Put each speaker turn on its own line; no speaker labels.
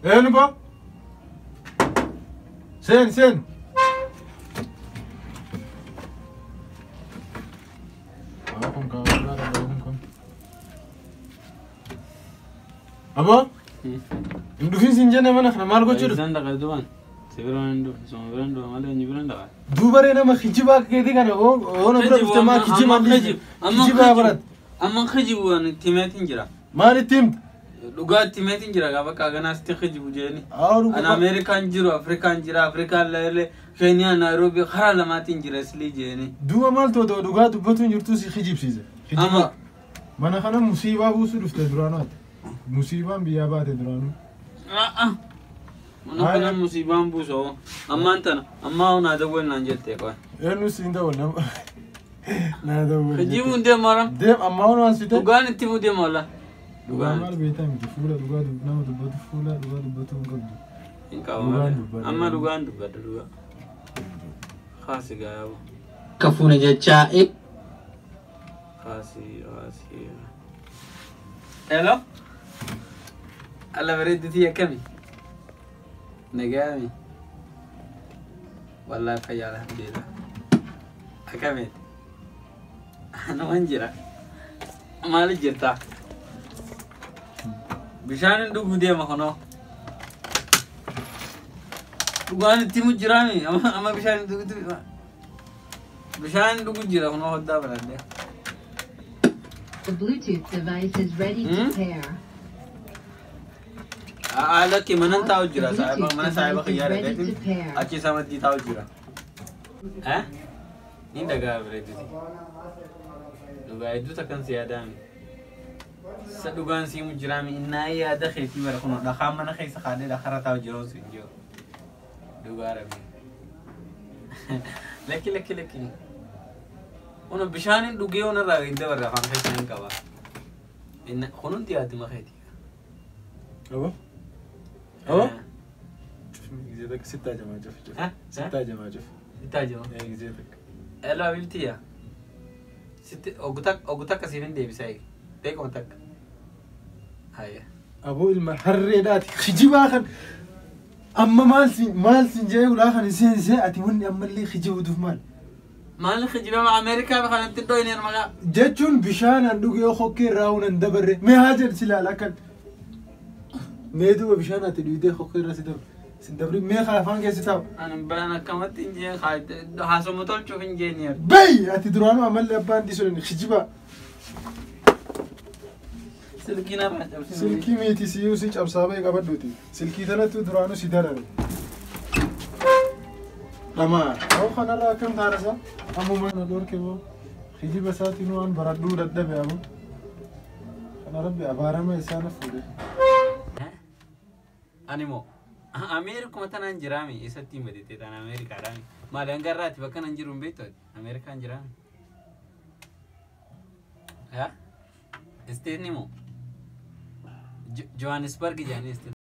Eenyu boo? Seen seen. Aboo? Hin dhufin siin jenne mana kana maal gochuu dhufte?
Isaan dhaqa duban. Si biraan hin dhufne, suma biraan dhufa malee eenyu biraan dhaqa.
Duubaree nama kijibaa akka keetii kana oona bira dhufte maa kijibaa kijibaa baratte.
Amma kijibu ani itti himeetiin jira.
Maal itti himte?
Dhugaa itti himeetiin jira gaafa kaaganaa sitti kijibu jeeni. Ani Ameerikaan jiru, Afrikaan jira, Afrikaan illee Keeniyaa, Naayiroobii karaa lamaatiin jira islii jeeni.
Duuba maal ta'u dhugaa dubbatuun jirtu si kijibsiise.
Amma
Mana kana musiibaa buusuu dhufte duraanuu ati. Musiibaan biyyaa baate duraanuu.
Mana kana musiibaan buusoo. Ammaan tana ammaa hunaa dawwal naan jettee qoy.
Eenyu siin dawwal nama. Naa dawwal.
Kijibuun deema.
Deem ammaa hunaa si ta'e.
Dhugaan itti himuu deema wala.
Dhugaa maal beektaa miti fuula dhugaa nama dubbatu fuula dhugaa dubbatu hin qabdu.
Hin qabu. Amma dhugaan dubbadha dhugaa. Kaasi gaayabo.
Kafuuna jechaa.
Kaasi kaasi. Hello. Alla bareedduutii akkami? Nagaami. Wallahi fayyaa alhamdulillah. Akkamitti? Anuman jira. Maali jirta? Bishaan hin dhuguu deema kunoo. Dhugaan itti himu jiraami. Amma bishaan hin dhuguutu. Bishaan hin dhugu jira kunoo hoddaa baradhee.
The Bluetooth device is ready to pair.
Lakki manan taa'u jira. Mana saahiba kiyyaa dhaqeetiin achi isa maddii taa'u jira. Ni dhagaa bareeduuti. Dhugaa hedduu takkan si yaadaami. Isa dhugaan si himu jiraami. Innaa yaada keetii bara kunoo dhakaan mana keessa kaadhee dhakarra taa'u jiru sun jiru. Dhugaa rabbi. Lakki lakki lakki. Kun bishaan hin dhugee onarraa hin dabarre afaan keessa hin qaba. Kunuunti yaaduma keetii.
Aboo? Aboo? Gisee takka sittaa jamaa cufi cufi. Sittaa jamaa cufi.
Sittaa jamaa?
Gisee takka.
Hello Habibtiya. Sitti ogu takka siif hin deebisa eegi. Beekuma takka. Hayya.
Aboo ilma harreedhaati kijibaa kan amma maal siin jee ulaa kan seensee ati wanni ammallee kijibuudhuuf maal?
Maal kijibama Ameerikaa kanatti iddoo hin maqaa.
Jechuun bishaan an dhugee hokkee irraa hunan dabarre mee haa jedhu si ilaala akkan. Mee duuba bishaan ati dhugdee hokkee irra si dabre. Sin dabri mee afaan keessa taa'u.
Ani balaan akkamatti hin jee haasoma tolchuuf hin jee ni arga.
Bay ati duraanuu amallee abbaan dhiisuun kijibaa.
Silkii narraa cabsine.
Silkii miti siyyuu si cabsaa ba'e qabadhuuti. Silkii tanattu duraanuu si darare. Dhamaa. Ta'u kanarraa akkam taanasa? Ammuma na dhorke boo. Kijiba isaatiin waan baradhuu dadhabe ammoo. Kana rabbi abaarama isaa na fuudhe.
Ani moo Ameerikuma tanaan jiraami eessatti hin badettee taan Ameerikaadhaami. Maali hanga irraati bakka nan jiru hin beektu ati? Ameerikaan jiraami. Haa? Isteetni moo? Johannesburg jedhanii isteet.